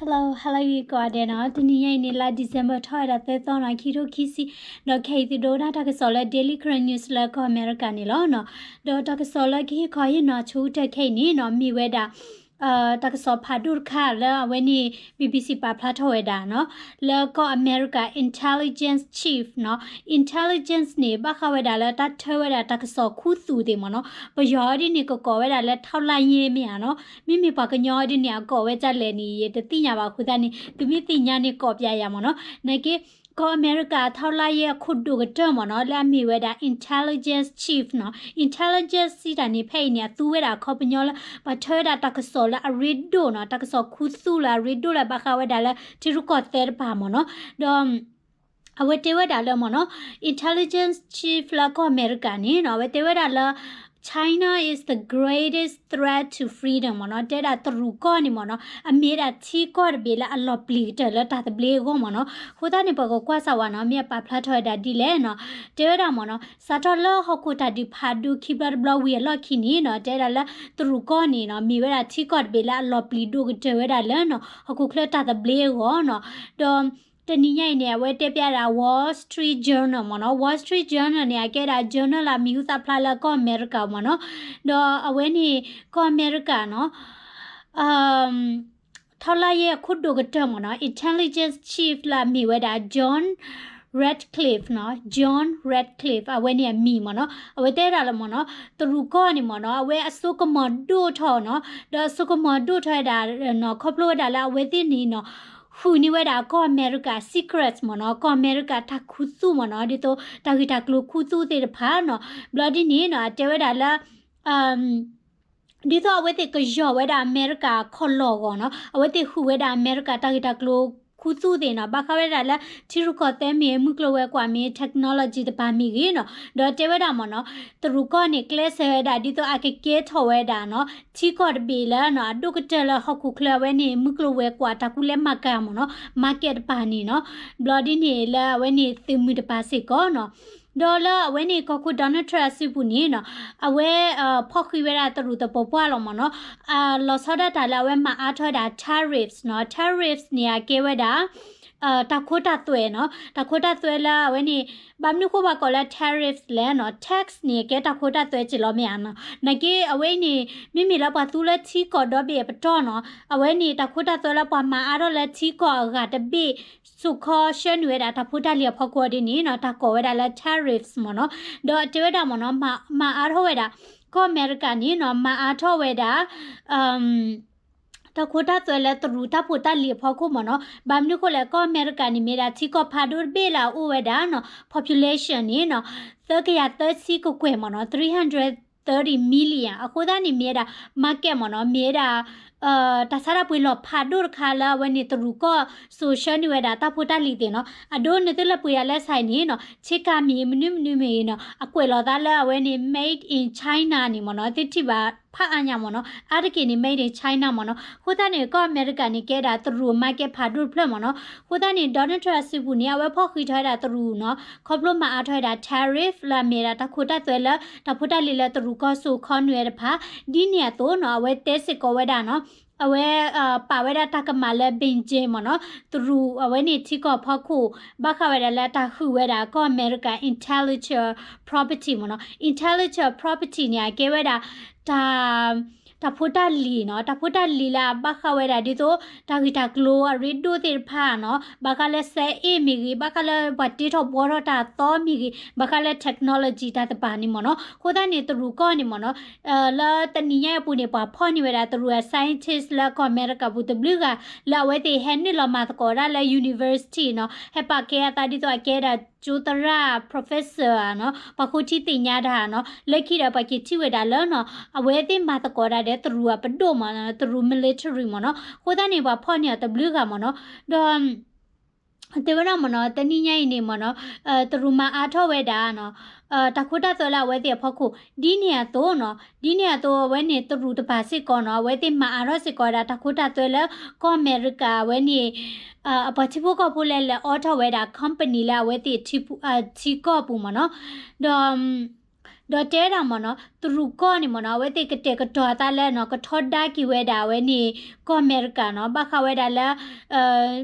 Hello, hello ဂ့ၤကိးဂၤဒဲးနီၤ, တနံၤညါအံၤန့ၣ် လါ December ထီၣ်ဝဲဒၣ်သၢသီနီၤ, ခံထိခံဆံ, ဒီးခဲအံၤသုဒိကနၣ်တၢ်ကစီၣ်လၢ Daily Karen News လၢကီၢ်အမဲရကၤန့ၣ်လီၤနီၤ. ဒီးတၢ်ကစီၣ်လၢကဟ့ၣ်ခီဟ့ၣ်နီၤဆိကတၢၢ်ခဲအံၤန့ၣ်နီၤ မ့ၢ်ဝဲဒၣ် တၢ်ကစီၣ်ဖးဒိၣ်တခါလၢအဝဲန့ၣ် BBC ပာ်ဖျါထီၣ်ဝဲဒၣ်နီၤ, လၢကီၢ်အမဲရကၤ intelligence chief နီၤ, intelligence န့ၣ် ဘၣ်ဃးဝဲဒၣ်လၢတၢ်ထၢဝဲဒၣ်တၢ်ကစီၣ်ခူသူၣ်သ့ၣ်မ့ၢ်နီၤ, ပယီၤဒ်န့ၣ်ကကိးဝဲဒၣ်လၢ ထောက်လှမ်းရေး မ့ၢ်ဧါနီၤ, မ့မ့ၢ်ပှၤကညီဒ်န့ၣ် အကိးဝဲဒ်လဲၣ်န့ၣ် ယတသ့ၣ်ညါဘၣ်အဃိသတးန့ၣ် သုမ့ၢ်သ့ၣ်ညါန့ၣ်ကိးပျးယၤမ့ၢ်နီၤ, နာ်က့ ကီၢ်အမဲရကၤ ထောက်လှမ်းရေး အခိၣ်ဒိၣ်ကတၢၢ်မ့ၢ်နီၤ လၢအမ့ၢ်ဝဲဒၣ် intelligence chief နီၤ, intelligence စံးတၢ်န့ၣ် ဖဲအံၤန့ၣ် အသူဝဲဒၣ်အခီပညီလၢ ပှၤထၢဝဲဒၣ်တၢ်ကစီၣ်လၢအရ့ဒိၣ်နီၤ, တၢ်ကစီၣ်ခူသူၣ်လၢအရ့ဒိၣ်လၢဘၣ်ဃးဝဲဒၣ်လၢထံရူၢ်ကီၢ်သဲးတဖၣ်မ့ၢ်နီၤ, ဒီး အဝဲတဲဝဲဒၣ်လၢမ့ၢ်နီၤ intelligence chief လၢကီၢ်အမဲရကၤန့ၣ်နီၤ အဝဲတဲဝဲဒၣ်လၢ China is the greatest threat to freedom မ့ၢ်နီၤ, တဲဒၣ်တရူးကီၢ်န့ၣ်မ့ၢ်နီၤ အမ့ၢ်ဒၣ်ထံကီၢ်တဘ့ၣ်လၢအလီၤပျံၤကတၢၢ်လၢတၢ်သဘျ့အဂီၢ်မ့ၢ်နီၤ, အဃိသတးန့ၣ် ပှၤကကွၢ်စၢ်ဝဲနီၤ မ့ၢ်အပာ်ဖျါထီၣ်ဝဲဒၣ်ဒ်လဲၣ်နီၤ, တဲဝဲဒၣ်မ့ၢ်နီၤ စးထီၣ်လၢဟီၣ်ခိၣ်တၢ်ဒုးဖးဒိၣ်ခံဘျီတဘျီဝံၤအလီၢ်ခံန့ၣ်နီၤ တဲဒၣ်လၢတရူးကီၢ်န့ၣ်နီၤ မ့ၢ်ဝဲဒၣ်ထံကီၢ်တဘ့ၣ်လၢအလီၤပျံၤဒိၣ်ကတၢၢ်ဝဲဒၣ်လၢနီၤ ဟီၣ်ခိၣ်ချၢတၢ်သဘျ့အဂီၢ်နီၤ, ဒီး တနံၤညါအံၤန့ၣ် အဝဲတဲပျးဒၣ် Wall Street Journal မ့ၢ်နီၤ, Wall Street Journal န့ၣ် အကဲဒၣ် journal လၢအမံၤဟူသၣ်ဖျါလၢကီၢ်အမဲရကၤမ့ၢ်နီၤ, ဒီးအဝဲန့ၣ် ကီၢ်အမဲရကၤနီၤ ထောက်လှမ်းရေး အခိၣ်ဒိၣ်ကတၢၢ်မ့ၢ်နီၤ intelligence chief လၢအမ့ၢ်ဝဲဒၣ် John Ratcliffe နီၤ, John Ratcliffe အဝဲန့ၣ်အမံၤမ့ၢ်နီၤ, အဝဲတဲဒၣ်လၢမ့ၢ်နီၤ တရူးကီၢ်န့ၣ်မ့ၢ်နီၤ အဝဲအစိကမီၤဒိၣ်ထီၣ်နီၤ, ဒီးအစိကမီၤဒိၣ်ထီၣ်ဝဲဒၣ်နီၤ ခီဖျိဝဲဒၣ်လၢအဝဲသ့ၣ်န့ၣ်နီၤ ဃုန့ၢ်ဝဲဒၣ်ကီၢ်အမဲရကၤ secrets မ့ၢ်နီၤ, ကီၢ်အမဲရကၤတၢ်ခူသူၣ်မ့ၢ်နီၤ, ဒ်သိးတၢ်ဂ့ၢ်တၢ်ကျိၤခူသူၣ်သ့ၣ်တဖၣ်နီၤ, ဘျီဒ်န့ၣ်နီၤ အတဲဝဲဒၣ်လၢ ဒ်သိးအဝဲသ့ၣ်ကယီၤဝဲဒၣ်အမဲရကၤခီၣ်လီၢ်အဂီၢ်နီၤ, အဝဲသ့ၣ်ဃုဝဲဒၣ်အမဲရကၤတၢ်ဂ့ၢ်တၢ်ကျိၤခူသူၣ်သ့ၣ်နီၤ, ဘၣ်ဃးဝဲဒၣ်လၢထံရူၢ်ကီၢ်သဲးမ့ၢ်ဂ့ၤ မုၢ်ကျိၤဝဲၤကွာ်မ့ၢ်ဂ့ၤ technology တဖၣ်မ့ၢ်ဂ့ၤနီၤ, ဒီးတဲဝဲဒၣ်မ့ၢ်နီၤ တရူးကီၢ်န့ၣ် ကျဲးစၢးဝဲဒၣ် ဒ်သိးအကကဲထီၣ်ဝဲဒၣ်နီၤ ထံကီၢ်တဘ့ၣ်လၢနီၤ အဒိၣ်ကတၢၢ်လၢဟီၣ်ခိၣ်ချၢအဝဲန့ၣ် မုၢ်ကျိၤဝဲၤကွာ်တၢ်ကူလဲမၤကၤမ့ၢ်နီၤ, market တဖၣ်န့ၣ်နီၤ, ဘျီဒ်န့ၣ်လၢအဝဲန့ၣ်သုးမုၢ်တပၤစ့ၢ်ကီးနီၤ ဒီးလၢအဝဲန့ၣ် ကီၢ်ခိၣ် Donald Trump အစုပူၤန့ၣ်နီၤ, အဝဲ ဖီၣ်ဃံးဝဲဒၣ်တရူးသပှၢ်ပှၢ်လီၤမ့ၢ်နီၤ, လီၤဆီဒၣ်တၢ်လၢအဝဲမၤအါထီၣ်ဝဲဒၣ် tariffs နီၤ, tariffs န့ၣ် အကဲဝဲဒၣ် တၢ်ခိတၢ်သွဲနီၤ, တၢ်ခိတၢ်သွဲလၢအဝဲန့ၣ် ဘၣ်မနုၤဃိပှၤကိးလၢ tariffs လဲၣ်နီၤ, tax န့ၣ် အကဲတၢ်ခိတၢ်သွဲက့လီၤမ့ၢ်ဧါနီၤ, နာ်က့အဝဲအံၤန့ၣ် မ့မ့ၢ်လၢပှၤသူလၢထံကီၢ်ဒီဘ့ၣ်အပတီၢ်နီၤ, အဝဲန့ၣ် တၢ်ခိတၢ်သွဲလၢပှၤမၤအါထီၣ်လၢထံကီၢ်အဂၤတဘ့ၣ် စိာ်ခီဆှၢနုာ်ဝဲဒၣ်တၢ်ဖိတၢ်လံၤအဖီခိၣ်ဒ်န့ၣ်နီၤ, တၢ်ကိးဝဲဒၣ်လၢ tariffs မ့ၢ်နီၤ, ဒီးတဲဝဲဒၣ်မ့ၢ်နီၤ, မၤအါထီၣ်ဝဲဒၣ် ကီၢ်အမဲရကၤန့ၣ်နီၤ, မၤအါထီၣ်ဝဲဒၣ် တၢ်ခိတၢ်သွဲလၢတရူးတၢ်ဖိတၢ်လံၤအဖီခိၣ်မ့ၢ်နီၤ, ဘၣ်မနုၤဃိလဲၣ် ကီၢ်အမဲရကၤန့ၣ် မ့ၢ်ဒၣ်ထံကီၢ်ဖးဒိၣ်တဘ့ၣ်လၢအအိၣ်ဝဲဒၣ်နီၤ, population န့ၣ်နီၤ, သၢကယၤသၢဆံကကွဲၢ်မ့ၢ်နီၤ, three hundred thirty million အဃိသတးန့ၣ် မ့ၢ်ဝဲဒၣ် market မ့ၢ်နီၤ, မ့ၢ်ဝဲဒၣ် တၢ်ဆါတၢ်ပှ့ၤလီၤဖးဒိၣ်တခါလၢအဝဲန့ၣ်တရူးကီၢ်စိာ်ဆှၢနုာ်ဝဲဒၣ်တၢ်ဖိတၢ်လံၤသ့ၣ်နီၤ, အဒိနသုလၢပှ့ၤယၤလၢဆါအံၤန့ၣ်နီၤ, ဆ့ကၤမ့ၢ်ဂ့ၤ မနုၤမနုၤမ့ၢ်ဂ့ၤနီၤ, အကွဲးလီၤသးလၢအဝဲန့ၣ် made in China န့ၣ်မ့ၢ်နီၤ, သုထံၣ်ဘၣ်ဖးအါညါမ့ၢ်နီၤ, အါတက့ၢ်န့ၣ် made in China မ့ၢ်နီၤ, အဃိသတးန့ၣ် ကီၢ်အမဲရကၤန့ၣ် ကဲဒၣ်တရူး market ဖးဒိၣ်တဖျၢၣ်မ့ၢ်နီၤ, အဃိသတးန့ၣ် Donald Trump အစုပူၤန့ၣ် အဝဲဖီၣ်ဃံးထီၣ်ဝဲဒၣ်တရူးနီၤ, ခီဖျိမၤအါထီၣ်ဝဲဒၣ် tariff လၢအမ့ၢ်ဒၣ်တၢ်ခိတၢ်သွဲလၢ တၢ်ဖိတၢ်လံၤလၢတရူးကီၢ်စိာ်ခီနုာ်ဝဲတဖၣ်, ဒ်န့ၣ်အသိးနီၤ, အဝဲတဲစ့ၢ်ကီးဝဲဒၣ်နီၤ, အဝဲ ပာ်ဝဲဒၣ်တၢ်ကမၣ်လၢ Beijing မ့ၢ်နီၤ, တရူးအဝဲန့ၣ်ထံကီၢ်ဖီခိၣ်, ဘၣ်ဃးဝဲဒၣ်လၢတၢ်ဃုာ်ဝဲဒၣ်ကီၢ်အမဲရကၤ intellectual property မ့ၢ်နီၤ, intellectual property န့ၣ် အကဲဝဲဒၣ် တၢ် တၢ်ဖိတၢ်လံၤနီၤ, တၢ်ဖိတၢ်လံၤလၢအဘၣ်ဃးဝဲဒၣ်ဒ်သိး တၢ်ဂ့ၢ်တၢ်ကျိၤအရ့ဒိၣ်သ့ၣ်တဖၣ်နီၤ, ဘၣ်ဃးလၢစဲအ့ၣ်မ့ၢ်ဂ့ၤ, ဘၣ်ဃးလၢပှၤတ့ထီၣ်ဘှီထီၣ်တၢ်သီမ့ၢ်ဂ့ၤ, ဘၣ်ဃးလၢ technology တၢ်သ့ၣ်တဖၣ်န့ၣ်မ့ၢ်နီၤ, အဃိသတးန့ၣ် တရူးကီၢ်န့ၣ်မ့ၢ်နီၤ, လၢတနံၤညါအံၤအပူၤန့ၣ် ပှၤဖီၣ်န့ၢ်ဝဲဒၣ်တရူးအ scientist လၢကီၢ်အမဲရကၤပူၤတဘျုးဂၤ လၢအဝဲသ့ၣ်ဟဲနုာ်လီၤမၤသကိးဒၣ်လၢ university နီၤ, ဟဲပာ်ကဲအသးဒ်သိးအကဲဒၣ် ကၠိသရၣ် professor နီၤ, ပှၤဃိထံသ့ၣ်ညါတၢ်နီၤ, လၢခံဒီးပှၤက့ၤထံၣ်ဝဲဒၣ်လၢနီၤ, အဝဲသ့ၣ်မၤသကိးဒၣ်ဒီးတရူးအပဒိၣ်မ့ၢ်နီၤ, တရူး military မ့ၢ်နီၤ, အဃိသတးန့ၣ် ပှၤဖီၣ်န့ၢ်အီၤတဘျုးဂၤမ့ၢ်နီၤ, ဒီး တဲဝဲဒၣ်မ့ၢ်နီၤ, တနံၤညါအံၤန့ၣ်မ့ၢ်နီၤ, တရူးမၤအါထီၣ်ဝဲဒၣ်နီၤ, တၢ်ခိတၢ်သွဲလၢအဝဲသ့ၣ်အဖီခိၣ်, ဒ်န့ၣ်အသိးနီၤ, ဒ်န့ၣ်အသိးအဝဲန့ၣ်တရူးတဖၣ်စ့ၢ်ကီးနီၤ, အဝဲသ့ၣ်မၤအါထီၣ်စ့ၢ်ကီးဝဲဒၣ်တၢ်ခိတၢ်သွဲလၢ ကီၢ်အမဲရကၤအဝဲန့ၣ် အပှၤထံဖိကီၢ်ဖိလဲၤလဲၤအိးထီၣ်ဝဲဒၣ် company လၢအဝဲသ့ၣ် ထံကီၢ်အပူၤမ့ၢ်နီၤ, ဒီး ဒီးတဲဝဲဒၣ်မ့ၢ်နီၤ တရူးကီၢ်န့ၣ်မ့ၢ်နီၤ အဝဲသ့ၣ်ကတဲာ်ကတီၤအသးလၢနီၤ ကထီဒါက့ၤဝဲဒၣ်အဝဲန့ၣ် ကီၢ်အမဲရကၤနီၤ ဘၣ်ဃးဝဲဒၣ်လၢ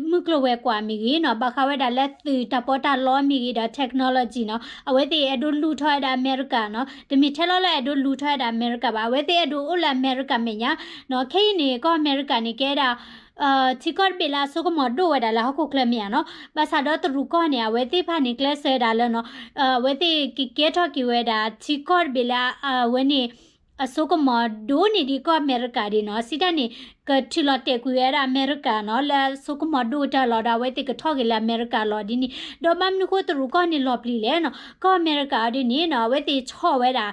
မုၢ်ကျိၤဝဲၤကွာ်မ့ၢ်ဂ့ၤနီၤ ဘၣ်ဃးဝဲဒၣ်လၢသုးတၢ်ပီးတၢ်လီမ့ၢ်ဂ့ၤဒီး technology နီၤ အဝဲသ့ၣ်အဲၣ်ဒိးလူၤထီၣ်ဝဲဒၣ်အမဲရကၤနီၤ တမ့ၢ်ထဲလီၤလၢအဲၣ်ဒိးလူၤထီၣ်ဝဲဒၣ်အမဲရကၤဘၣ် အဝဲသ့ၣ်အဲၣ်ဒိးအိၣ်လၢအမဲရကၤမဲာ်ညါနီၤ ခဲအံၤန့ၣ် ကီၢ်အမဲရကၤန့ၣ် ကဲဒၣ် ထံကီၢ်တဘ့ၣ်လၢအစိကမီၤဒိၣ်ဝဲဒၣ်လၢဟီၣ်ခိၣ်ချၢမ့ၢ်ဧါနီၤ ဘၣ်ဆၣ်ဒီးတရူးကီၢ်န့ၣ် အဝဲသ့ၣ်တဖၣ်န့ၣ် ကျဲးစၢးဒၣ်လၢနီၤ အဝဲသ့ၣ်ကကဲထီၣ်က့ၤဝဲဒၣ် ထံကီၢ်တဘ့ၣ်လၢအဝဲန့ၣ် အစိကမီၤဒိၣ်န့ၢ်ဒံးကီၢ်အမဲရကၤဒံးနီၤ စံးတၢ်န့ၣ် ကထုးလီၤတဲာ်ကွံာ်ဝဲဒၣ်အမဲရကၤနီၤ လၢအစိကမီၤဒိၣ်တၢ်လီၤဒီး အဝဲသ့ၣ်ကထီၣ်က့ၤလၢအမဲရကၤလီၤဒ်န့ၣ် ဒီးဘၣ်မနုၤဃိတရူးကီၢ်န့ၣ်လီၤပျံၤလဲၣ်နီၤ ကီၢ်အမဲရကၤအီၤဒ်န့ၣ်နီၤ အဝဲသ့ၣ်ဆီၣ်ဝဲဒၣ်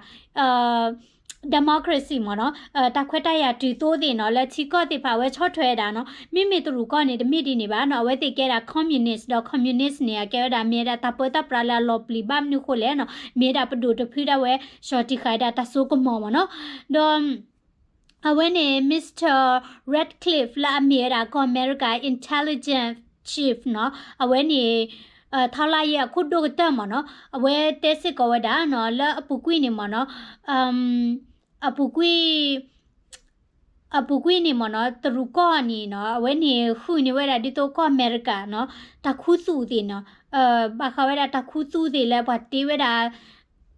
democracy မ့ၢ်နီၤ တၢ်ခွဲးတၢ်ယာ်တုၤသိသ့ၣ်နီၤ လၢထံကီၢ်သ့ၣ်တဖၣ်အဝဲဆီၣ်ထွဲဝဲဒၣ်နီၤ မ့မ့ၢ်တရူးကီၢ်န့ၣ် တမ့ၢ်ဒ်န့ၣ်ဘၣ်နီၤ အဝဲသ့ၣ်ကဲဒၣ် communist ဒီး communist န့ၣ် အကဲဝဲဒၣ်မ့ၢ်ဝဲဒၣ်တၢ်ပၢတၢ်ပြးလၢအလီၤပျံၤဘၣ်မနုၤဃိလဲၣ်နီၤ မ့ၢ်ဝဲဒၣ်ပဒိၣ်တဖုဒၣ်ဝဲ ဆှီတံၢ်ဃာ်ဝဲဒၣ်တၢ်စိကမီၤမ့ၢ်နီၤ ဒီး အဝဲန့ၣ် Mister Ratcliffe လၢအမ့ၢ်ဝဲဒၣ်ကီၢ်အမဲရကၤ intelligence chief နီၤ အဝဲန့ၣ် ထီလါယဲအခိၣ်ဒိၣ်ကတၢၢ်မ့ၢ်နီၤ အဝဲတဲစ့ၢ်ကီးဝဲဒၣ်နီၤ လၢအပူၤကွံာ်န့ၣ်မ့ၢ်နီၤ အပူၤကွံာ် အပူၤကွံာ်န့ၣ်မ့ၢ်နီၤ တရူးကီၢ်န့ၣ်နီၤ အဝဲန့ၣ်ဃုန့ၢ်ဝဲဒၣ်ဒ်သိးကီၢ်အမဲရကၤနီၤ တၢ်ခူသူၣ်သ့ၣ်နီၤ ဘၣ်ဃးဝဲဒၣ်တၢ်ခူသူၣ်သ့ၣ်လၢပှၤတ့ဝဲဒၣ်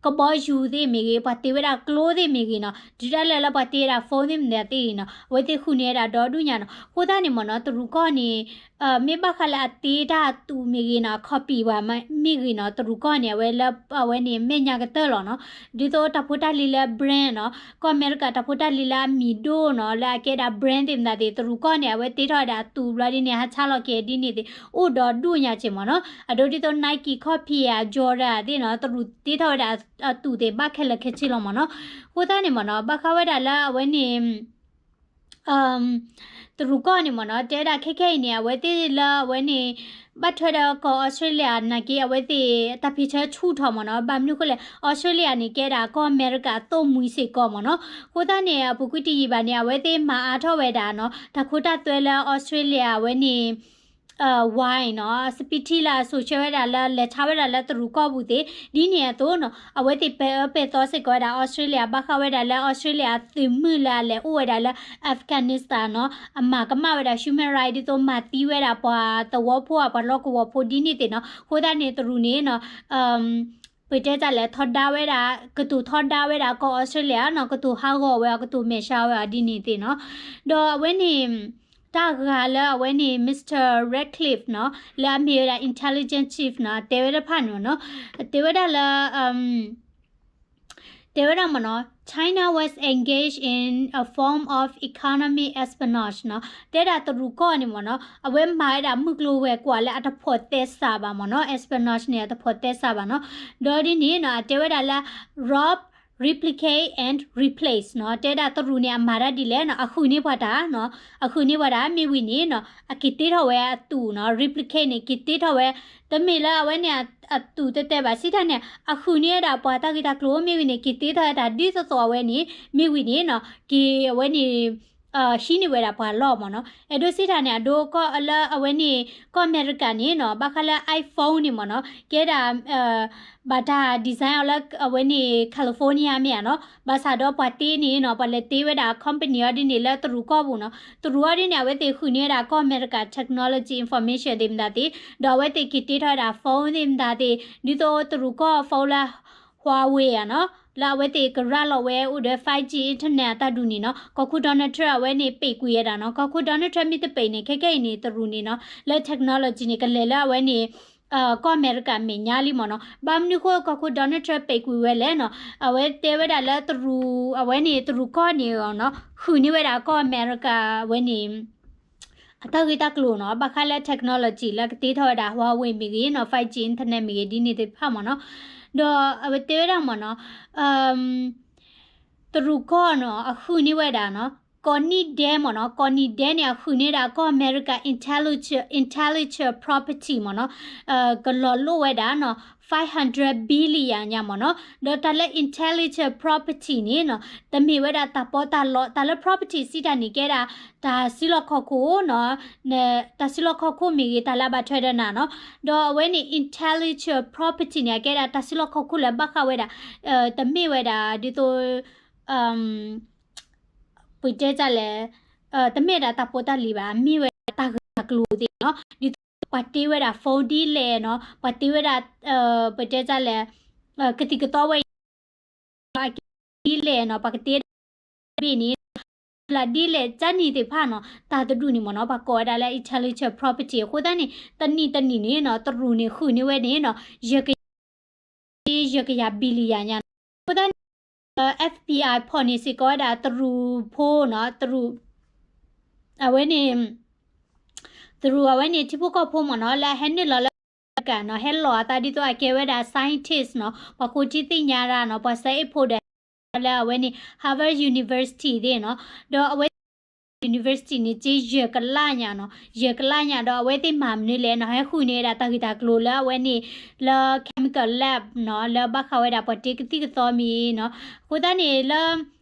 ကဘီယူၤသ့ၣ်မ့ၢ်ဂ့ၤ ပှၤတ့ဝဲဒၣ်ကျိသ့ၣ်မ့ၢ်ဂ့ၤနီၤ တုၤဒၣ်လဲာ်လၢပှၤတ့ဝဲဒၣ် phone သ့ၣ်မ့ၢ်သ့ၣ်နီၤ အဝဲသ့ၣ်ဃုန့ၢ်ဝဲဒၣ်ဒီဒူၣ်ညါနီၤ အဃိသတးန့ၣ်မ့ၢ်နီၤ တရူးကီၢ်န့ၣ် မ့ၢ်ဘၣ်ဃးလၢအတ့တၢ်အသူးမ့ၢ်ဂ့ၤနီၤ copy ပှၤမ့ၢ်ဂ့ၤနီၤ တရူးကီၢ်န့ၣ် အဝဲလၢအဝဲန့ၣ် မဲာ်ညါကတၢၢ်လီၤနီၤ ဒ်သိးတၢ်ဖိတၢ်လံၤလၢ brand နီၤ ကီၢ်အမဲရကၤတၢ်ဖိတၢ်လံၤလၢအမံၤဒိၣ်နီၤ လၢအကဲဒၣ် brand သ့ၣ်မတၤသ့ၣ် တရူးကီၢ်န့ၣ် အဝဲတ့ထီၣ်ဝဲဒၣ်အသူးဘျီဒ်န့ၣ် ဟးဆါလီၤက့ၤဒ်န့ၣ်သ့ၣ် အိၣ်ဒီဒူၣ်ညါက့ၤမ့ၢ်နီၤ အဒိဒ်သိး Nike ကီၢ်ဖံးဧါ Jordan သ့ၣ်နီၤ တရူးတ့ထီၣ်ဝဲဒၣ်အသူးသ့ၣ်ဘၣ်ခဲလၢာ်ခဲဆ့လီၤမ့ၢ်နီၤ အဃိသတးန့ၣ်မ့ၢ်နီၤ ဘၣ်ဃးဝဲဒၣ်လၢအဝဲန့ၣ် တရူးကီၢ်န့ၣ်မ့ၢ်နီၤ တဲဝဲဒၣ်ခဲခဲအံၤန့ၣ် အဝဲသ့ၣ်လၢအဝဲန့ၣ် ဘၣ်ထွဲဒီးကီၢ်အီစထြ့လယါနာ်က့ အဝဲသ့ၣ်တၢ်ဖံးဆၢဆူၣ်ထီၣ်မ့ၢ်နီၤ ဘၣ်မနုၤဃိလဲၣ် အီစထြ့လယါန့ၣ် ကဲဒၣ်ကီၢ်အမဲရကၤအသိၣ်မှံစ့ၢ်ကီးမ့ၢ်နီၤ အဃိသတးန့ၣ် အပူၤကွံာ်တယံာ်ဘၣ်န့ၣ် အဝဲသ့ၣ်မၤအါထီၣ်ဝဲဒၣ်နီၤ တၢ်ခိတၢ်သွဲလၢအီစထြ့လယါအဝဲန့ၣ် wine နီၤ စပံးထံလၢအစိာ်ဆှၢဝဲဒၣ်လၢလဲၤဆါဝဲဒၣ်လၢတရူးကီၢ်ပူၤသ့ၣ် ဒ်န့ၣ်အသိးနီၤ အဝဲသ့ၣ်ပဲာ်အၢပဲာ်သီစ့ၢ်ကီးဝဲဒၣ်အီစထြ့လယါ ဘၣ်ဃးဝဲဒၣ်လၢအီစထြ့လယါသုးမုၢ်လၢအလဲၤအိၣ်ဝဲဒၣ်လၢ Afghanistan နီၤ အမၤကမၣ်ဝဲဒၣ် human right ဒ်သိးမၤသံဝဲဒၣ်ပှၤသဝီဖိဧါ ပှၤလီၢ်ကဝီၤဖိဒ်န့ၣ်သ့ၣ်နီၤ အဃိသတးန့ၣ် တရူးန့ၣ်နီၤ ပတဲတၢ်လဲၣ် ထီဒါဝဲဒၣ် ကတိၤထီဒါဝဲဒၣ်ကီၢ်အီစထြ့လယါနီၤ ကတိၤဟးဂီၤဝဲအီၤ ကတိၤမဲာ်ဆှးဝဲအီၤဒ်န့ၣ်သ့ၣ်နီၤ ဒီးအဝဲန့ၣ် တၢ်ဂၤလၢအဝဲန့ၣ် Mister Ratcliffe နီၤ လၢအမ့ၢ်ဝဲဒၣ် intelligence chief နီၤ တဲဝဲတဖၣ်န့ၣ်နီၤ တဲဝဲဒၣ်လၢ တဲဝဲဒၣ်မ့ၢ်နီၤ China was engaged in a form of economic espionage နီၤ တဲဒၣ်တရူးကီၢ်န့ၣ်မ့ၢ်နီၤ အဝဲမၤဝဲဒၣ်မုၢ်ကျိၤဝဲၤကွာ်လၢအတဖိးသဲစးဘၣ်မ့ၢ်နီၤ espionage န့ၣ် အတဖိးသဲစးဘၣ်နီၤ ဒီးဒ်န့ၣ်နီၤ အတဲဝဲဒၣ်လၢ rob replicate and replace နီၤ တဲဒၣ်တရူးန့ၣ် အမၤတၢ်ဒ်လဲၣ်နီၤ အဃုန့ၢ်ပှၤတၢ်နီၤ အဃုန့ၢ်ပှၤတၢ် မ့ၢ်ဝံၤန့ၣ်နီၤ အက့ၤတ့ထီၣ်ဝဲအသူးနီၤ replicate န့ၣ် က့ၤတ့ထီၣ်ဝဲ တမ့ၢ်လၢအဝဲန့ၣ် အသူးတဲတဲဘၣ် စံးတၢ်န့ၣ် အဃုန့ၢ်ဝဲဒၣ်ပှၤတၢ်ဂ့ၢ်တၢ်ကျိၤ မ့ၢ်ဝံၤန့ၣ် က့ၤတ့ထီၣ်ဝဲတၢ်ဒ်သိးသိးအဝဲန့ၣ် မ့ၢ်ဝံၤန့ၣ်နီၤ က့ၤအဝဲန့ၣ် ဟံးန့ၢ်ဝဲဒၣ်ပှၤလီၢ်မ့ၢ်နီၤ အဲၣ်ဒိးစံးတၢ်န့ၣ် အဒိကီၢ်လၢအဝဲန့ၣ် ကီၢ်အမဲရကၤန့ၣ်နီၤ ဘၣ်ဃးလၢ iPhone န့ၣ်မ့ၢ်နီၤ ကဲဒၣ် ဘၣ်တၢ် design အီၤလၢအဝဲန့ၣ် California မ့ၢ်ဧါနီၤ ဘၣ်ဆၣ်ဒီးပှၤတ့န့ၣ်နီၤ ပှၤလဲၤတ့ဝဲဒၣ် company အီၤဒ်န့ၣ်လၢတရူးကီၢ်ပူၤနီၤ တရူးအီၤဒ်န့ၣ် အဝဲသ့ၣ်ဃုန့ၢ်ဝဲဒၣ်ကီၢ်အမဲရကၤ technology information သ့ၣ်မတၤသ့ၣ် ဒီးအဝဲသ့ၣ်က့ၤတ့ထီၣ်ဝဲဒၣ် phone သ့ၣ်မတၤသ့ၣ် ဒ်သိးတရူးကီၢ် phone လၢ Huawei ဧါနီၤ လၢအဝဲသ့ၣ်ကရၤလီၤဝဲအိၣ်ဒီး five G internet အတၢ်ဒုးန့ၣ်နီၤ ကီၢ်ခိၣ် Donald Trump အဝဲန့ၣ် ပိတ်ကွံာ်ဝဲဒၣ်နီၤ ကီၢ်ခိၣ် Donald Trump မ့ၢ်တပိတ်န့ၣ် ခဲကဲအံၤန့ၣ် တရူးန့ၣ်နီၤ လၢ technology န့ၣ် ကလဲၤလၢအဝဲန့ၣ် ကီၢ်အမဲရကၤမဲာ်ညါလံမ့ၢ်နီၤ ဘၣ်မနုၤဃိကီၢ်ခိၣ် Donald Trump ပိတ်ကွံာ်ဝဲလဲၣ်နီၤ အဝဲတဲဝဲဒၣ်လၢတရူး အဝဲန့ၣ်တရူးကီၢ်န့ၣ်နီၤ ဃုန့ၢ်ဝဲဒၣ်ကီၢ်အမဲရကၤဝဲန့ၣ် အတၢ်ဂ့ၢ်တၢ်ကျိၤနီၤ ဘၣ်ဃးလၢ technology လၢကတ့ထီၣ်ဝဲဒၣ် Huawei မ့ၢ်ဂ့ၤနီၤ five G internet မ့ၢ်ဂ့ၤ ဒ်န့ၣ်သ့ၣ်တဖၣ်မ့ၢ်နီၤ ဒီးအဝဲတဲဝဲဒၣ်မ့ၢ်နီၤ တရူးကီၢ်နီၤ အဃုန့ၢ်ဝဲဒၣ်နီၤ ကိးနံၣ်ဒဲးမ့ၢ်နီၤ, ကိးနံၣ်ဒဲးန့ၣ် အဃုန့ၢ်ဒၣ်ကီၢ်အမဲရကၤ intellectual, intellectual property မ့ၢ်နီၤ, ကလီၤလိၢ်ဝဲဒၣ်နီၤ five hundred billion ညါမ့ၢ်နီၤ, ဒီးတၢ်လၢ intellectual property န့ၣ်နီၤ တမ့ၢ်ဝဲဒၣ်တၢ်ပီးတၢ်လီ တၢ်လၢ property စံးတၢ်န့ၣ်ကဲဒၣ် တၢ်စုလီၢ်ခီၣ်ခိၣ်နီၤ, တၢ်စုလီၢ်ခီၣ်ခိၣ်မ့ၢ်ဂ့ၤ တၢ်လၢအဘၣ်ထွဲဒီးနၤနီၤ, ဒီးအဝဲန့ၣ် intellectual property န့ၣ် အကဲဒၣ်တၢ်စုလီၢ်ခီၣ်ခိၣ်လၢဘၣ်ဃးဝဲဒၣ် တမ့ၢ်ဝဲဒၣ် ဒ်သိး ပတဲတၢ်လဲၣ်, တမ့ၢ်ဒၣ်တၢ်ဖိတၢ်လံၤဘၣ်, မ့ၢ်ဝဲဒၣ်တၢ်ဂ့ၢ်တၢ်ကျိၤသ့ၣ်နီၤ, ဒ်သိးပှၤတ့ဝဲဒၣ် phone ဒ်လဲၣ်နီၤ, ပှၤတ့ဝဲဒၣ် ပတဲတၢ်လဲၣ်, ကသံၣ်ကသီဝဲအံၤ ဒ်လဲၣ်နီၤ, ပှၤကတ့ဒၣ်ဘ့ၣ်န့ၣ် လၢဒ်လဲၣ် ကၢ်နံၤသ့ၣ်တဖၣ်နီၤ, တၢ်တဒူၣ်န့ၣ်မ့ၢ်နီၤ ပှၤကိးဝဲဒၣ်လၢ intellectual property အဃိသတးန့ၣ် တနံၣ်တနံၣ်န့ၣ်နီၤ တရူးန့ၣ်ဃုန့ၢ်ဝဲန့ၣ်နီၤ ယဲၢ်ကယၤ ယဲၢ်ကယၤ billion ညါနီၤ, အဃိသတးန့ၣ် FBI ဖီၣ်န့ၢ်စ့ၢ်ကီးဝဲဒၣ်တရူးဖိနီၤ, တရူး အဝဲန့ၣ် တရူးအဝဲန့ၣ် ထံဖိကီၢ်ဖိမ့ၢ်နီၤ လၢအဟဲနုာ်လီၤလၢ အမဲရကၤနီၤ ဟဲလီၤအသးဒ်သိးအကဲဝဲဒၣ် scientist နီၤ, ပှၤဃိထံသ့ၣ်ညါတၢ်နီၤ, ပှၤစဲအ့ၣ်ဖိဒီး လၢအဝဲန့ၣ် Harvard University သ့ၣ်နီၤ, ဒီးအဝဲ University န့ၣ် က့ယဲၢ်ကလးညါနီၤ, ယဲၢ်ကလးညါဒီး အဝဲသ့ၣ်မၤမနုၤလဲၣ်နီၤ, ဟဲဃုန့ၢ်ဝဲဒၣ်တၢ်ဂ့ၢ်တၢ်ကျိၤလၢအဝဲန့ၣ် လၢ chemical lab နီၤ, လၢဘၣ်ဃးဝဲဒၣ်ပှၤတ့ကသံၣ်ကသီမ့ၢ်နီၤ, အဃိသတးန့ၣ်လၢ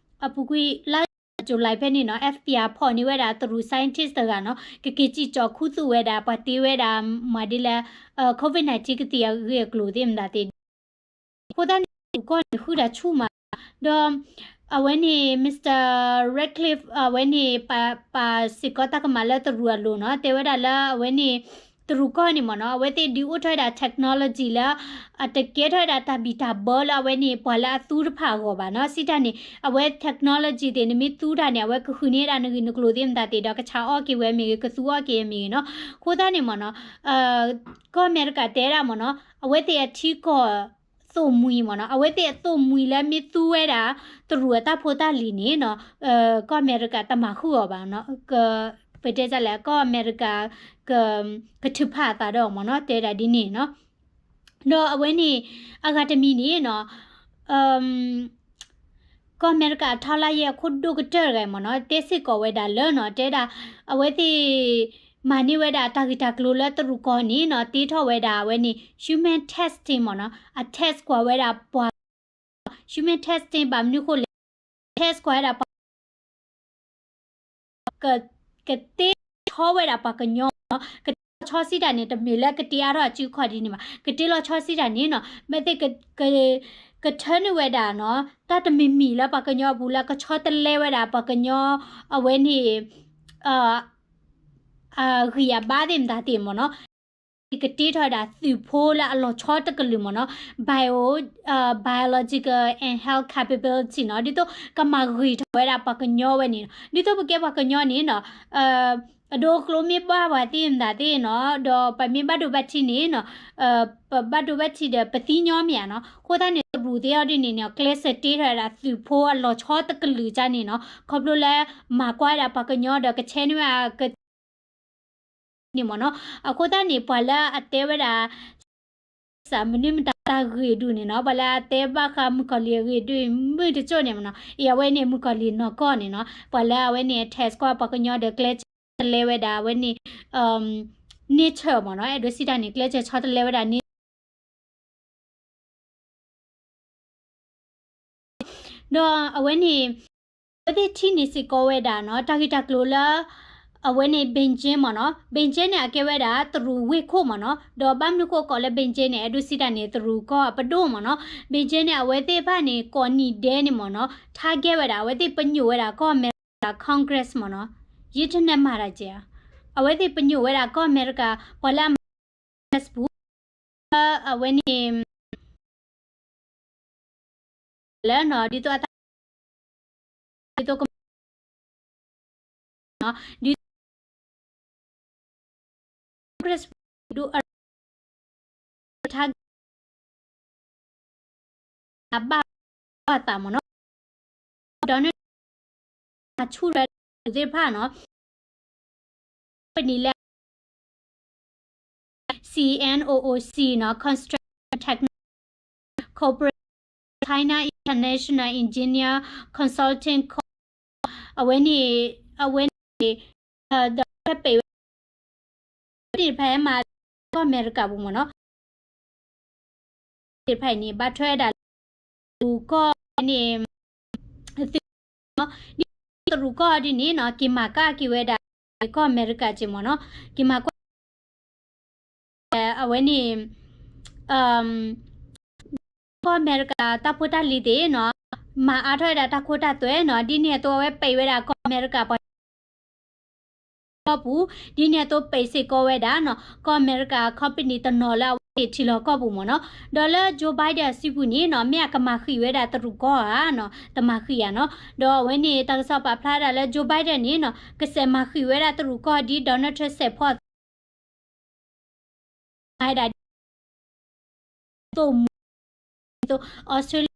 အပူၤကွံာ်လါ July ဖဲန့ၣ်နီၤ FBI ဖီၣ်န့ၢ်ဝဲဒၣ်တရူး scientist တဂၤနီၤ, ကက့ၤစံၣ်ကၠီၤခူသူၣ်ဝဲဒၣ် ပှၤတ့ဝဲဒၣ် မၤဒ်လဲၣ် COVID nineteen ကသံၣ်အဂ့ၢ်အကျိၤသ့ၣ်မတၤသ့ၣ် အဃိသတးန့ၣ် တရူးကီၢ်န့ၣ် ဃုတၢ်ဆူၣ်မး, ဒီး အဝဲန့ၣ် Mister Ratcliffe အဝဲန့ၣ် ပာ်စ့ၢ်ကီးတၢ်ကမၣ်လၢတရူးအလိၤနီၤ, တဲဝဲဒၣ်လၢအဝဲန့ၣ် တရူးကီၢ်န့ၣ်မ့ၢ်နီၤ, အဝဲသ့ၣ်ဒုးအိၣ်ထီၣ်ဝဲဒၣ် technology လၢ အတကဲထီၣ်ဝဲဒၣ်တၢ်ဘံၣ်တၢ်ဘၢလၢအဝဲန့ၣ် ပှၤလၢအသူတဖၣ်အဂီၢ်ဘၣ်နီၤ, စံးတၢ်န့ၣ် အဝဲ technology သ့ၣ် နမ့ၢ်သူတၢ်န့ၣ် အဝဲကဃုန့ၢ်ဒၣ်နဂ့ၢ်နကျိၤသ့ၣ်မတၤသ့ၣ်ဒီး ကဆါအီၣ်က့ၤဝဲမ့ၢ်ဂ့ၤ ကသူအီၣ်က့ၤမ့ၢ်ဂ့ၤနီၤ, အဃိသတးန့ၣ်မ့ၢ်နီၤ ကီၢ်အမဲရကၤတဲဒၣ်မ့ၢ်နီၤ, အဝဲသ့ၣ်အထံကီၢ်သိၣ်မှံၤမ့ၢ်နီၤ, အဝဲသ့ၣ်အသိၣ်မှံၤလၢမ့ၢ်သူဝဲဒၣ် တရူးအတၢ်ဖိတၢ်လံၤန့ၣ်နီၤ, ကီၢ်အမဲရကၤတမၤဃုာ်အီၤဘၣ်နီၤ, ပတဲတၢ်လဲၣ် ကီၢ်အမဲရကၤ ကထုးဖးအသးဒီးအီၤမ့ၢ်နီၤ, တဲဒၣ်ဒ်န့ၣ်နီၤ, ဒီးအဝဲန့ၣ် အဂၤတမံၤန့ၣ်နီၤ ကီၢ်အမဲရကၤအထီလါယဲၢ်အခိၣ်ဒိၣ်ကတၢၢ်တဂၤမ့ၢ်နီၤ, တဲစ့ၢ်ကီးဝဲဒၣ်လၢနီၤ, တဲဒၣ် အဝဲသ့ၣ် မၤန့ၢ်ဝဲဒၣ်တၢ်ဂ့ၢ်တၢ်ကျိၤလၢတရူးကီၢ်န့ၣ်နီၤ, တ့ထီၣ်ဝဲဒၣ်အဝဲန့ၣ် human testing မ့ၢ်နီၤ, အ test ကွၢ်ဝဲဒၣ်ပှၤ human testing ဘၣ်မနုၤဃိလဲၣ်, test ကွၢ်ဝဲဒၣ်ပှၤ က ကတ့ဆီဝဲဒၣ်ပှၤကညီနီၤ, ကတ့လီၤဆီစံးတၢ်န့ၣ် တမ့ၢ်လၢကတ့အါထီၣ်အစုအခီၣ်ဒ်န့ၣ်ဘၣ်, ကတ့လီၤဆီစံးတၢ်န့ၣ်နီၤ, မ့ၢ်သ့ၣ် က ကထၢနုာ်ဝဲဒၣ်နီၤ, တၢ်တမံၤမံၤလၢပှၤကညီအပူၤလၢကဆီတလဲဝဲဒၣ်ပှၤကညီ အဝဲန့ၣ် အဂံၢ်အဘါသ့ၣ်မတၤသ့ၣ်မ့ၢ်နီၤ, ကတ့ထီၣ်ဝဲဒၣ်သုးဖိလၢအလီၤဆီတကလုာ်မ့ၢ်နီၤ, bio biological and health capability နီၤ, ဒ်သိးကမၤဂ့ၤထီၣ်ဝဲဒၣ်ပှၤကညီဝဲန့ၣ်နီၤ, ဒ်သိးပကဲပှၤကညီန့ၣ်နီၤ, အဒိကျိမ့ၢ်ဘၣ်ပှၤသ့ၣ်မတၤသ့ၣ်နီၤ, ဒီးပမ့ၢ်ဘၣ်ဒိဘၣ်ထံးန့ၣ်နီၤ, ပဘၣ်ဒိဘၣ်ထံးဒီးပသံညီမ့ၢ်ဧါနီၤ, အဃိသတးန့ၣ် တရူးသ့ၣ်အီၤဒ်န့ၣ်န့ၣ် ကျဲးစၢးတ့ထီၣ်ဝဲဒၣ်သုးဖိအလီၤဆီတကလုာ်ကန့ၣ်နီၤ, ခီဖျိလၢမၤကွၢ်ဝဲဒၣ်ပှၤကညီဒီးကဆဲန့ၢ်ဝဲဒၣ်က န့ၣ်မ့ၢ်နီၤ, အဃိသတးန့ၣ် ပှၤလၢအတဲဝဲဒၣ် စးမနုၤမတၤတၢ်ဂ့ၢ်ဒူၣ်န့ၣ်နီၤ, ပှၤလၢအတဲဘၣ်ဃးမုၣ်ကီၤလံၢ်အဂ့ၢ်ဒူၣ်မုၢ်တစိၢ်န့ၣ်မ့ၢ်နီၤ, အံၤအဝဲန့ၣ်မုၣ်ကီၤလံၢ်နီၢ်ကီၢ်န့ၣ်နီၤ, ပှၤလၢအဝဲန့ၣ် test ကွၢ်ပှၤကညီဒီးကျဲးစၢးတလဲဝဲဒၣ်အဝဲန့ၣ် nature မ့ၢ်နီၤ, အဲၣ်ဒိးစံးတၢ်န့ၣ် ကျဲးစၢးဆီတလဲဝဲဒၣ်န့ၣ် ဒီးအဝဲန့ၣ် အဝဲသ့ၣ်ထံၣ်န့ၢ်စ့ၢ်ကီးဝဲဒၣ်နီၤ, တၢ်ဂ့ၢ်တၢ်ကျိၤလၢ အဝဲန့ၣ် Beijing မ့ၢ်နီၤ, Beijing န့ၣ် အကဲဝဲဒၣ်တရူးဝ့ၢ်ခိၣ်မ့ၢ်နီၤ, ဒီးဘၣ်မနုၤဃိကိးလၢ Beijing န့ၣ် အဲၣ်ဒိးစံးတၢ်န့ၣ် တရူးကီၢ်အပဒိၣ်မ့ၢ်နီၤ, Beijing န့ၣ် အဝဲသ့ၣ်တဖၣ်န့ၣ် ကိးနံၣ်ဒဲးန့ၣ်မ့ၢ်နီၤ, target ဝဲဒၣ် အဝဲသ့ၣ်ပညိၣ်ဝဲဒၣ်ကီၢ်အမဲရကၤ Congress မ့ၢ်နီၤ, ယတနၢ်မၤတၢ်ကဲ, အဝဲသ့ၣ်ပညိၣ်ဝဲဒၣ်ကီၢ်အမဲရကၤ ပှၤလၢအမၤ Congress ပူၤ လၢအဝဲန့ၣ် လၢနီၤ ဒ်သိးအသး ဒ်သိးကမၤ ဒ်သိး Congress ဒ်အ target အဘၣ်ဘၣ်သးမ့ၢ်နီၤ, ဒီးန့ၣ် အဆူၣ်ရဲၣ်သ့ၣ်တဖၣ်နီၤ, ပနံၤလၢ C N O O C နီၤ, Construction Technology Corporation, China International Engineer Consulting Co အဝဲန့ၣ် အဝဲန့ၣ် ဒီးပ့ၤဝဲ သ့ၣ်တဖၣ်ဟဲမၤ ကီၢ်အမဲရကၤပူၤမ့ၢ်နီၤ သ့ၣ်တဖၣ်အံၤန့ၣ် ဘၣ်ထွဲဝဲဒၣ်လၢ တရူးကီၢ်န့ၣ် သုး ဒ်တရူးကီၢ်ဒ်န့ၣ်နီၤ က့ၤမၤကၣ်က့ၤဝဲဒၣ် ကီၢ်အမဲရကၤက့ၤမ့ၢ်နီၤ က့ၤမၤကွၢ် အဝဲန့ၣ် ကီၢ်အမဲရကၤတၢ်ဖိတၢ်လံၤသ့ၣ်နီၤ မၤအါထီၣ်ဝဲဒၣ်တၢ်ခိတၢ်သွဲနီၤ ဒ်န့ၣ်အသိးအဝဲပ့ၤဝဲဒၣ်ကီၢ်အမဲရကၤပှၤ ကီၢ်ပူၤ ဒ်န့ၣ်အသိးပ့ၤစ့ၢ်ကီးဝဲဒၣ်နီၤ ကီၢ်အမဲရကၤ company တနီၤလၢအဝဲသ့ၣ်ထံလီၤကီၢ်ပူၤမ့ၢ်နီၤ ဒီးလၢ Joe Biden အစုပူၤန့ၣ်နီၤ မ့ၢ်အကမၤဃံးဝဲဒၣ်တရူးကီၢ်ဧါနီၤ တမၤဃံးဧါနီၤ ဒီးအဝဲန့ၣ် တၢ်ကစီၣ်ပာ်ဖျါဒၣ်လၢ Joe Biden န့ၣ်နီၤ ကစဲးမၤဃံးဝဲဒၣ်တရူးကီၢ်ဒ် Donald Trump စဲးဖီၣ် မၤဝဲဒၣ် သိၣ်မူ သိး Australia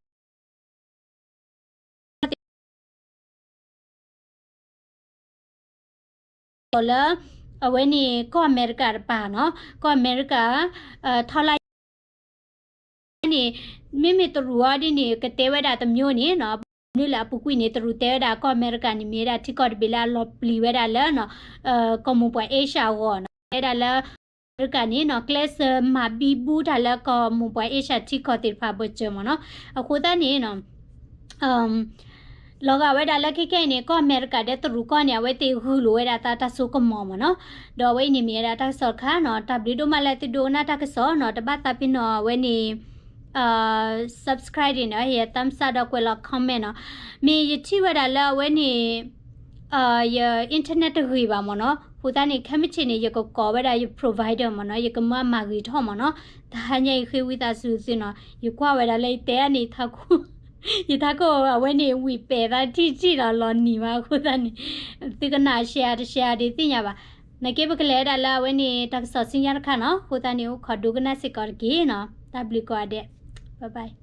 လၢ အဝဲန့ၣ် ကီၢ်အမဲရကၤတပၤနီၤ ကီၢ်အမဲရကၤ ထီလါ န့ၣ် မ့မ့ၢ်တရူးအီၤဒ်န့ၣ် ကတဲဝဲဒၣ်တမျိုးန့ၣ်နီၤ မနုၤလဲၣ်အပူၤကွံာ်န့ၣ် တရူးတဲဝဲဒၣ်ကီၢ်အမဲရကၤန့ၣ် မ့ၢ်ဝဲဒၣ်ထံကီၢ်တဘ့ၣ်လၢအလီၤပျံၤဝဲဒၣ်လၢ ကီၢ်မိၢ်ပှၢ် Asia အဂီၢ်နီၤ တဲဒၣ်လၢ အမဲရကၤန့ၣ်နီၤ ကျဲးစၢးမၤဘံဘူတၢ်လၢကီၢ်မိၢ်ပှၢ် Asia ထံကီၢ်သ့ၣ်တဖၣ်အဘၢၣ်စၢၤမ့ၢ်နီၤ အဃိသတးန့ၣ်နီၤ လီၤဂာ်ဝဲဒၣ်လၢခဲခဲအံၤန့ၣ် ကီၢ်အမဲရကၤဒီးတရူးကီၢ်န့ၣ် အဝဲသ့ၣ်ဂုာ်လိာ်ဝဲဒၣ်သးတၢ်စိကမီၤမ့ၢ်နီၤ ဒီးအဝဲအံၤန့ၣ်မ့ၢ်ဝဲဒၣ်တၢ်ကစီၣ်တခါနီၤ တၢ်ဘျုးဒိၣ်မးလၢသုဒိကနၣ်တၢ်ကစီၣ်နီၤ တဘၣ်သးပ့ၤနီၣ်အဝဲန့ၣ် subscribe န့ၣ်နီၤ ဟ့ၣ် thumbs up ဒီးကွဲးလီၤ comment နီၤ မ့ၢ်ယထံၣ်ဝဲဒၣ်လၢအဝဲန့ၣ် ယ internet တဂ့ၤဘၣ်မ့ၢ်နီၤ အဃိသတးန့ၣ် ခဲမုၢ်ဆ့ၣ်န့ၣ် ယကကိးဝဲဒၣ်ယ provider မ့ၢ်နီၤ ယကမၢမၤဂ့ၤထီၣ်မ့ၢ်နီၤ တဟါညါအံၤဃ့ဝံသးစူၤသုနီၤ ယကွၢ်ဝဲဒၣ်လၢယတဲန့ၣ် ယထးခိၣ် ယထးခိၣ်အဝဲန့ၣ် ဝံာ်ပဲာ်သးထံၣ်ထံၣ်လီၤ လီၤနံၤမး အဃိသတးန့ၣ် သုကနၣ် share တ share ဒ်သ့ၣ်ညါဘၣ် နာ်က့ပကလဲၤဝဲဒၣ်လၢအဝဲန့ၣ် တၢ်ကစီၣ်ဆူညါတခါနီၤ အဃိသတးန့ၣ် အိၣ်ခိးဒိကနၣ်စ့ၢ်ကီးတက့ၢ်နီၤ တၢ်ဘျုးကိးဂၤဒဲး bye bye